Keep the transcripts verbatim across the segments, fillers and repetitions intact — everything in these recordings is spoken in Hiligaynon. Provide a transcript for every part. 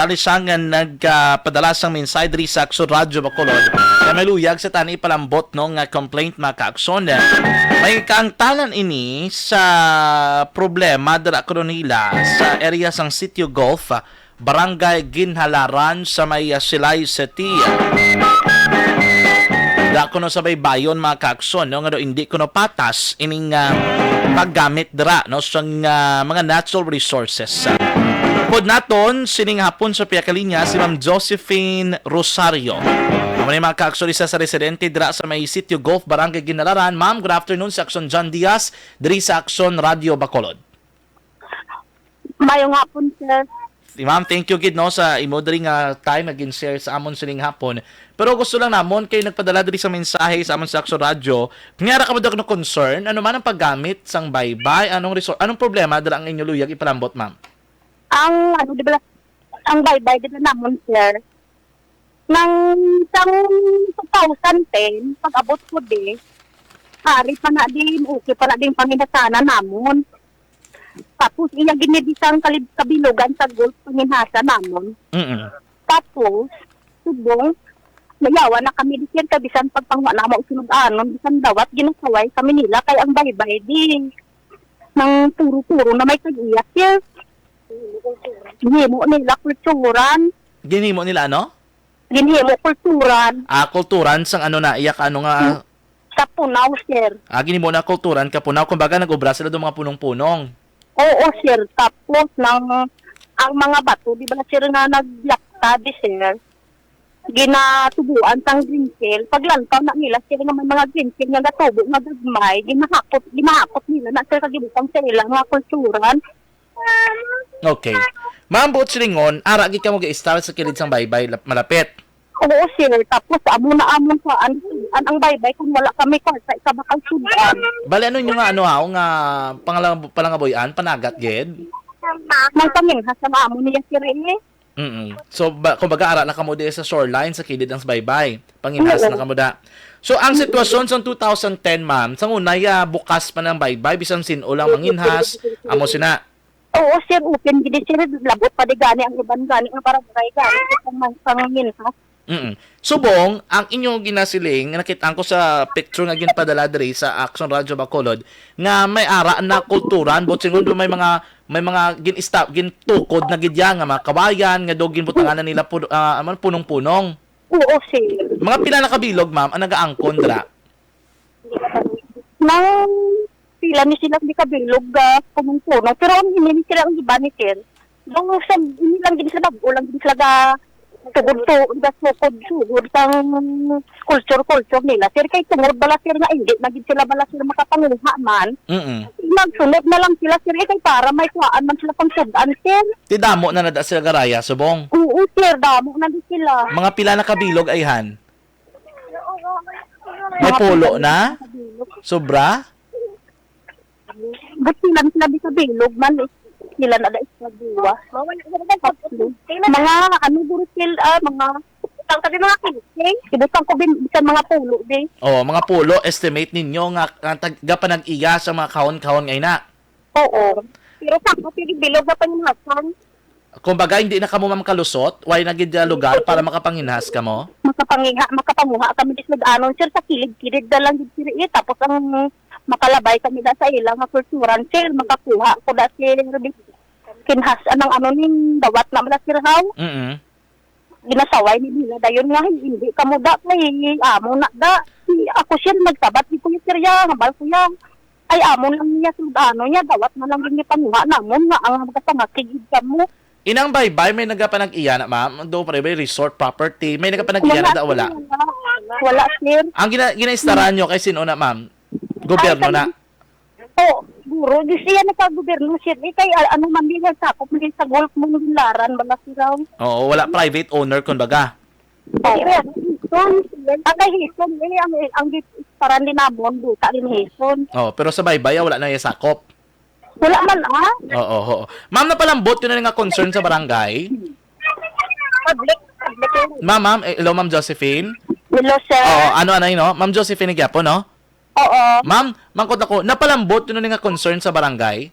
Alisa nga nagpadala sang mensahe diri sa Aksyon Radyo Bacolod nga may luyag sa tani ipalambot, no, nga complaint, mga kaakson. May kaangtanan ini sa problema dira kuno nila sa area sang Sitio Golf, Barangay Ginhalaran sa may, ah, Silay City. Da kuno sa baybayon, mga kaakson, no, nga daw hindi kuno patas ining, ah, paggamit dira, no, sang, ah, mga natural resources. Pod naton sining hapon sa pihak sa linya si Ma'am Josephine Rosario. Amo ni, mga kaakson, isa sa residente dira sa may Sitio Golf, Barangay Ginhalaran. Ma'am, good afternoon sa Aksyon, John Diaz, diri sa Aksyon Radio Bacolod. Mayong hapon, sir. Si Ma'am, thank you gid, no, sa imo diri nga time nga gin-share sa amon sining hapon. Pero gusto lang namon kay nagpadala diri sa mensahe sa amon sa Aksyon Radyo, nga ara ka ba daw concern ano man ang paggamit sang baybay, anong resor-, anong problema dira ang inyo luyag ipalambot, ma'am? Ang, ano, di ba, ang baybay, di ba, namon, sir? Nang sang two thousand ten, pag-abot ko di, hari pa na din, okay pa na din panginasana namon. Tapos, iya gini di sang kalib-, kabilugan sa Gulf panginhasa namon. Mm. Tapos, subong, nayawa na kami di, sir, kay bisan pagpangwa namo sunod anon, bisan dawat, ginasaway kami nila, kay ang baybay di, nang puro-puro na may tag-iya, sir. Ginhimo nila kulturan. Ginhimo nila ano? Ginhimo kulturan. Ah, kulturan sang ano na, iya ka ano nga Hmm. Sa punaw, sir. Ah, ginhimo na kulturan ka punaw. Kumbaga, nag-obra sila do mga punong-punong. Oo, sir. Tapos, nang, ang mga bato, di ba, sir, nga naglapta, di, sir? Ginatubuan sang green shell. Paglantaw na nila, sir, nga may mga green shell nga gatubo nga gagmay, ginahakot, ginahakot nila na, sir, kag gibutang sa ila nga kulturan. Okay. Ma'am, buot silingon, ara gid kamo ga-start sa kilid sang baybay, lap-, malapit. Oo, sir. Tapos, amo na amon sa an-, an-, ang baybay kung wala kami kwarta, isa ba kang sudan? Bali, ano inyo nga, ano, ha, nga pangala-, palangabuy-an, panagat gid? May paminhas sa amo niya, sir, eh. Mm-mm. So, ba, kumbaga, ara na kamo di sa shoreline, sa kilid ang baybay. Panginhas Oo. na kamo da. So, ang sitwasyon sa two thousand ten, ma'am, sa una, ya, bukas pa ng baybay, bisan sin-o lang manginhas, amo sina. Oo, sir, open gid, sir. Labot pa di gani ang iban gani nga barangay gani sa pang-, panginhas. Mm. Subong, ang inyong ginasiling, nakit-an ko sa picture nga ginpadala diri sa Action Radio Bacolod, nga may ara na kulturan, but singon may mga, may mga gin-ista-, gintukod na gid yan, nga mga kawayan, nga daw ginbutangan na nila pun-, ah, ano, punong-punong. Oo, sir. Mga pila na kabilog, ma'am, ang nagaangkon dira? Nang pila ni sila di kabilog, ah, punong-punong. Pero ang ini ni sila ang iba ni sir. Daw sa ini lang gid sila, bag-o lang gid sila ga tugod to, ga sukod-sugod sang culture-culture nila. Sir, kay tungod bala, sir, nga hindi na gid sila bala, sir, makapanguha man. Mm-mm. Magsunod na lang sila, sir, eh, kay para may kuhaan man sila pang sudan, sir. Ti damo na nada sila garaya, subong? Oo, sir, damo na di sila. Mga pila na kabilog, ayhan? May pulo na? Sobra? Ba't sila, sila di sa bilog man, eh? Sila na dahil sa duwa. Mga, ano, guro sila, ah, mga, ang sabi, mga kinse? Ibutang ko bin, bisan mga pulo, di. Oh, mga pulo, estimate ninyo nga, nga tag-, gapanag-iya sa mga kahon-kahon nga ina? Oo. Pero sa ako, pili bilog na panginhasan. Kumbaga, hindi na kamo, ma'am, kalusot? Way na gid, ah, lugar para makapanginhas kamo? Makapangiha, makapanguha kami di sud-anon, sir, sa kilid-kilid na lang gid, sir, eh. Tapos ang makalabay kami da sa ilang nga kulturan, sir, makakuha ko da, sir, kinhas, anang ano ning dawat na mala, sir, haw? Mm-mm. Ginasaway ni nila dayon nga, "Hindi kamo da, kay amo na da." Si, ako, sir, nagsabat, di ko, sir, ya, hambal ko, ya. Ay, amo lang niya, sud-ano niya, dawat na lang gid ni panguha namon nga ang magapangakig gid kamo. Inang baybay, may nagapanag-iya na, ma'am? Do pa rin ba resort property? May nagapanag-iya na da, wala? Wala, sir. Wala, sir. Ang gina-, ginaistaran nyo kay sino na, ma'am? Gobyerno Ay, na? Kay, oh, guro, di siya na sa gobyerno, sir. Eh, kay, ah, ano man din, sakop man din sa Gulf, mong Ginhalaran, bala, sir, raw. Oo, wala private owner, kumbaga. Ay, Hison. Ah, kay Hison, eh, ang, ang git-, paran din namon, duta din Hison. Oh, pero sa baybay, ah, wala na yung sakop. Wala man, ah. Oo, oo. Ma'am, napalambot yun na nga concern sa barangay? Public, public yun. Ma'am, ma'am, eh, hello, Ma'am Josephine? Hello, sir. Oo, ano, ano yun, no? Ma'am Josephine Aguiapo, no? Oo. Ma'am, mangkot ako, napalambot yun na nga concern sa barangay?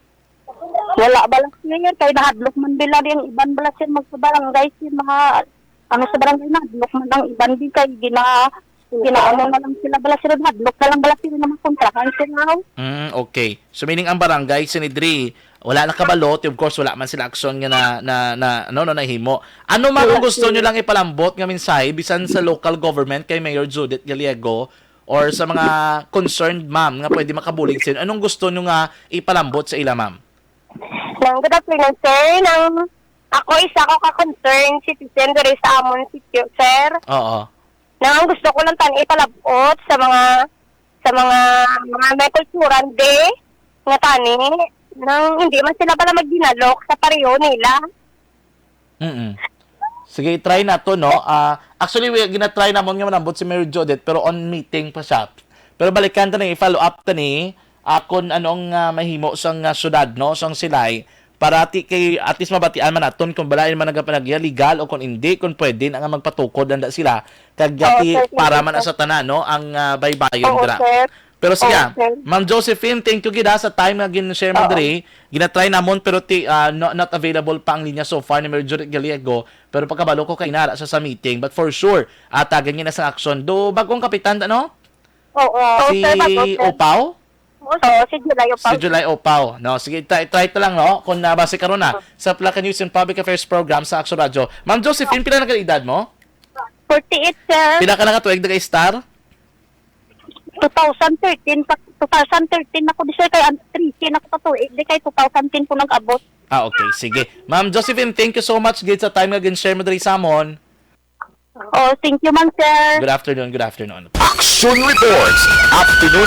Wala bala, sir, kay nahadlok man bala ang iban bala, sir, magpabarangay, sir, mga, ano, sa barangay, nahadlok man ang iban, di kay gina-, ginaano na lang sila bala, sir, nahadlok na lang bala sila na makontrahan, sir, now. Mm, okay. So, meaning ang barangay, sini diri, wala na kabalo, ti, of course, wala man sila aksyon nga na, na, na, ano, no, nahimo. Ano man ang Wala, gusto sir. Nyo lang ipalambot nga mensahe, bisan sa local government kay Mayor Judith Gallego, or sa mga concerned ma'am nga pwede makabulig sa inyo? Anong gusto nyo nga ipalambot sa ila, ma'am? Nang good afternoon, sir. Nang ako isa ko ka concerned citizen diri sa amon sitio, sir. Oo. Nang ang gusto ko lang tani ipalabot sa mga sa mga mga may kulturan di nga tani nang hindi man sila pala magdinalok sa pareho nila. Mm. Sige, try na to, no? Ah, actually, we, ginatry namon nga manambot si Mayor Judith, pero on meeting pa siya. Pero balikan ta ni, i-follow up ta ni, ah, kung anong ah, mahimo sang ah, syudad, no? Sang Silay, para ti kay at least mabatian man naton kung balain man nagapanagya legal o kung hindi, kung pwede na nga magpatukod anda sila kag Oo, ti sir, thank para you, man sir. Sa tanan, no, ang ah, baybayon Oo, dira. sir. Pero sige, Oo, sir. Ma'am Josephine, thank you gid ha, sa time nga gin-share mo Oo. Diri. Ginatry namon pero ti ah, no, not available pa ang linya so far ni Mayor Judith Gallego. Pero pagkabalo ko kay nara sa sa meeting, but for sure, ah, tagan niya na sa aksyon. Do bagong kapitan ta, no? Oo. Si Sir, bago, sir. Opaw? Oo, si July Opaw. Si July Opaw. No, sige, try, try ta lang, no? Kung nabase karon na sa Placa News and Public Affairs Program sa Action Radio. Ma'am Josephine, pila na ka edad mo? Forty-eight, sir. Pila ka na ka tuig nag-star? Two thousand thirteen pa, two thousand thirteen ako di, sir, kay an-, thirteen ako pa tuig di kay two thousand ten ko nag-abot. Ah, okay. Sige. Ma'am Josephine, thank you so much gid sa time nga gin-share mo diri sa amon. Oh, thank you man, sir. Good afternoon, good afternoon. Action Reports, Afternoon